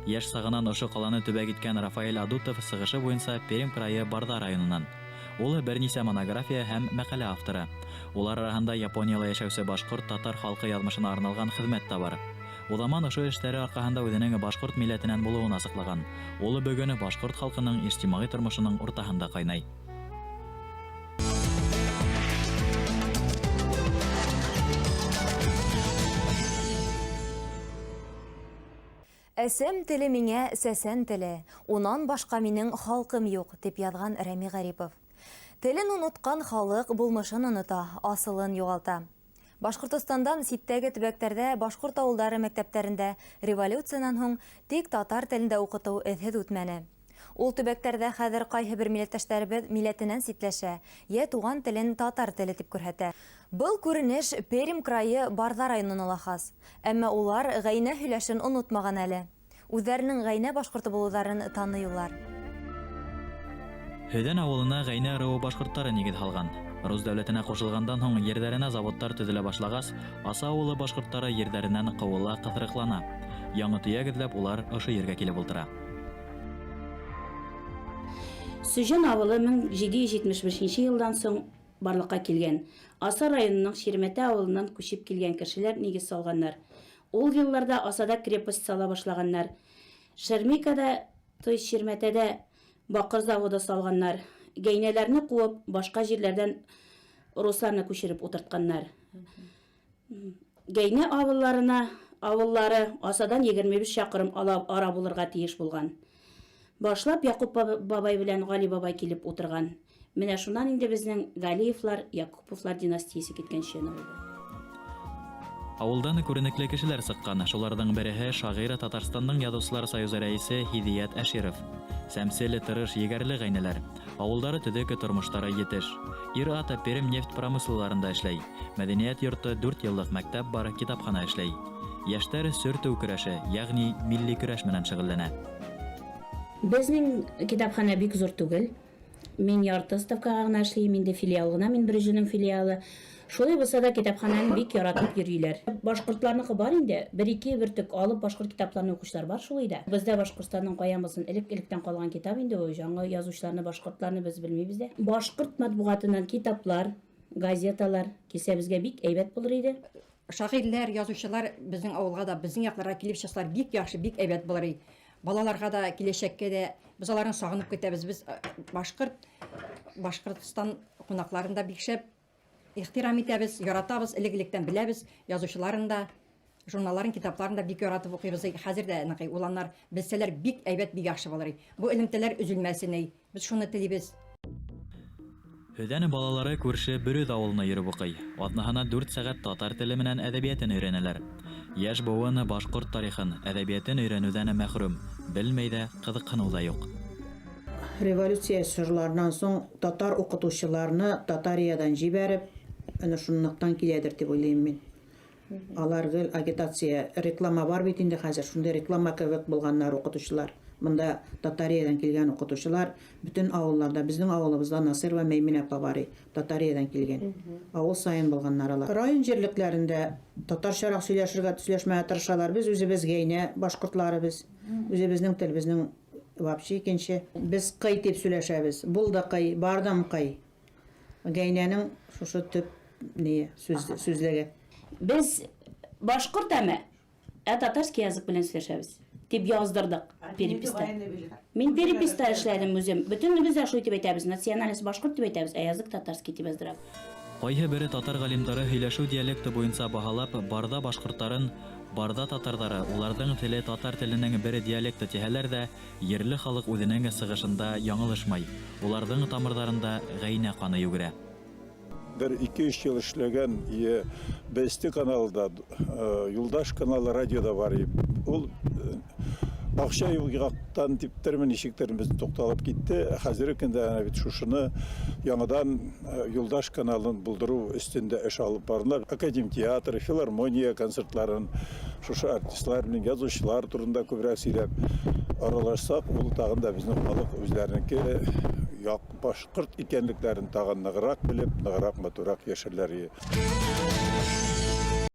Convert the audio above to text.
Йәш сағынан ошо ҡаланы төбәк иткән Рафаэль Адутов сығышы буйынса Пермь крайы Барҙа районынан. Ул бер нисә монография һәм мәҡәлә авторы. Улар араһында Японияла йәшәүсе башҡорт-татар халҡы яҙмышына арналған хеҙмәт тә бар. Уҙаман ошо эштәре арҡаһында үҙенең башҡорт милләтенән булыуын асыҡлаған. Ул бөгөн башҡорт халҡының ижтимағи тормошоноң уртаһында ҡайнай. Әсәм теле миңә сәсән теле, унан башҡа минең халҡым юҡ, тип яҙған Рәми Ғарипов. Телен оноткан халыҡ булмышын онота, асылын юғалта. Башҡортостандан ситтәге төбәктәрҙә башҡорт ауылдары мәктәптәрендә революциянан һуң тик татар телендә уҡытыу эҙһеҙ үтмәне. Ул төбәктәрҙә хәҙер ҡайһы бер милләттәштәребеҙ милләтенән ситләшә, йә туған телен татар теле тип күрһәтә. Был күренеш Пермь крайы Барҙа районына ла хас. Әммә улар ғәйнә һөйләшен онотмаған әле. Үҙҙәренең ғәйнә башҡорто булыуҙарын таный улар. Һөҙән ауылына Ғәйнә ырыуы башҡорттары нигеҙ һалған. Рус дәүләтенә ҡушылғандан һуң ерҙәренә заводтар төҙөлә башлағас, Аса ауылы башҡорттары ерҙәренән ҡыуыла, ҡыҫырыҡлана. Яңы төйәк эҙләп улар ошо ергә килеп ултыра. Сөҗән авылы 1775 елдан соң барлыкка килгән. Аса районының Ширмәтә авылыннан күчеп килгән кешеләр нигез салганнар. Ул елларда Асада крепость сала башлаганнар. Шермикада, то есть Ширмәтәдә бакыр заводы салганнар. Гәйнәләрне куып, башка җирләрдән русларны күчереп утыртканнар. Гәйнә авылларына авыллары Асадан 25 чакрым ала ара булырга тиеш булган. Башлап Якуп бабай белән Гали бабай килеп утырган. Менә шуннан инде безнең Галиевлар, Якуповлар династиясе киткән Чен авылы. Ауылдан күренекле кешеләр сыҡҡан. Шуларҙың береһе шағир, Татарстандың Яҙыусылар союзы рәйесе Һиҙиәт Әширов. Сәмсел, тырыш, егәрле ғәйнәләр. Ауылдары төҙөк, тормоштары етеш. Ир-ат Пермь нефть промыслаларында эшләй. Мәҙәниәт йорто, дүрт йыллыҡ мәктәп бар, китапхана эшләй. Йәштәр сөртөү көрәше, йәғни милли көрәш менән шөғөлләнә. Безнең китапхана бик зур түгел. Мин ярты ставкага гына эшлим, инде филиал гына, мин Бөрҗенең филиалы. Шулай булса да китапхананы бик яратып йөриләр. Башкортларныкы бар инде, бер-ике бөртек алып башкорт китапларын укучылар бар шулай да. Бездә Башкортстанның каян булсын элек-электән калган китап инде ул, яңа язучыларны, башкортларны без белмибез дә. Башкорт матбугатыннан китаплар, газеталар килсә безгә бик әйбәт булыр иде. Шагыйрьләр, язучылар безнең авылга да, безнең якларга килеп чыксалар, бик яхшы, бик әйбәт булыр иде. Балаларга да, киләчәккә дә без аларны сагынып көтәбез. Без башкорт, Башкортстан кунакларын да бик шәп ихтирам итәбез, яратабыз, элек-электән беләбез, язучыларын да, журналларын, китапларын да бик яратып укыйбыз. Хәзер дә ныкый уланнар белсәләр бик әйбәт, бик яхшы булыр. Бу элемтәләр өзелмәсен, без шуны телибез. Һөҙән балалары күрше Бөрөҙ ауылына йөрөп уҡый. Аҙнаһына дүрт сәғәт татар теле менән әҙәбиәтен өйрәнәләр. Йәш быуын башҡорт тарихын, әҙәбиәтен өйрәнеүҙән мәхрүм, белмәй ҙә, ҡыҙыҡһыныу ҙа юҡ. Революция чорларынан соң татар укытучыларны Татариядан җибәреп, әнә шунлыктан киләдер дип уйлыйм мин. Алар гел агитация, реклама бар бит инде хәзер, шундый реклама кебек булганнар укытучылар. Монда Татариядән килгән укытучылар бөтен авылларда, безнең авылыбызда Насырова Мәйминә апа бар, Татариядән килгән. Авыл саен булганнар алар. Район җирлекләрендә татарчарак сөйләшергә, сөйләшмәгә тырышалар. Без үзебез гәйнә башкортлары без. Үзебезнең тел безнең вообще икенче. Без кый дип сөйләшәбез. Булды кый, бардым кый. Гәйнәнең шушы төп не сүз, сүзлеге. Без башкорт әмә, ә татарский язык белән сөйләшәбез дип яздырдык переписта. Мин переписта эшләдем үзем. Бөтенебез дә шулай дип әйтәбез. Национальность башкорт дип әйтәбез, ә язык татарский дип яздырабыз. Ҡайһы бере татар ғалимдары һөйләшеү диалекты буйынса баһалап, Барҙа башҡорттарын, Барҙа татарҙары, уларҙың теле татар теленең бер диалекты тиһәләр ҙә, ерле халыҡ үҙенең сығышында яңылышмай. Уларҙың тамырҙарында ғәйнә ҡаны йүгерә. Бер 2-3 ел эшләгән БСТ каналында, Юлдаш каналы радиода бар. Ул акча юктан диптерме, ничектер без тукталып китте. Хәзерге көндә әнә бит шушыны яңадан Юлдаш каналын булдыру өстендә эш алып барыла. Академ театры, филармония концертларын шушы артистлар белән язучылар турында күбрәк сөйләп аралашсак, ул тагын да безнең халык үзләренеке як башкорт икәнлекләрен тагын ныграк белеп, ныграк матуррак яшәрләр.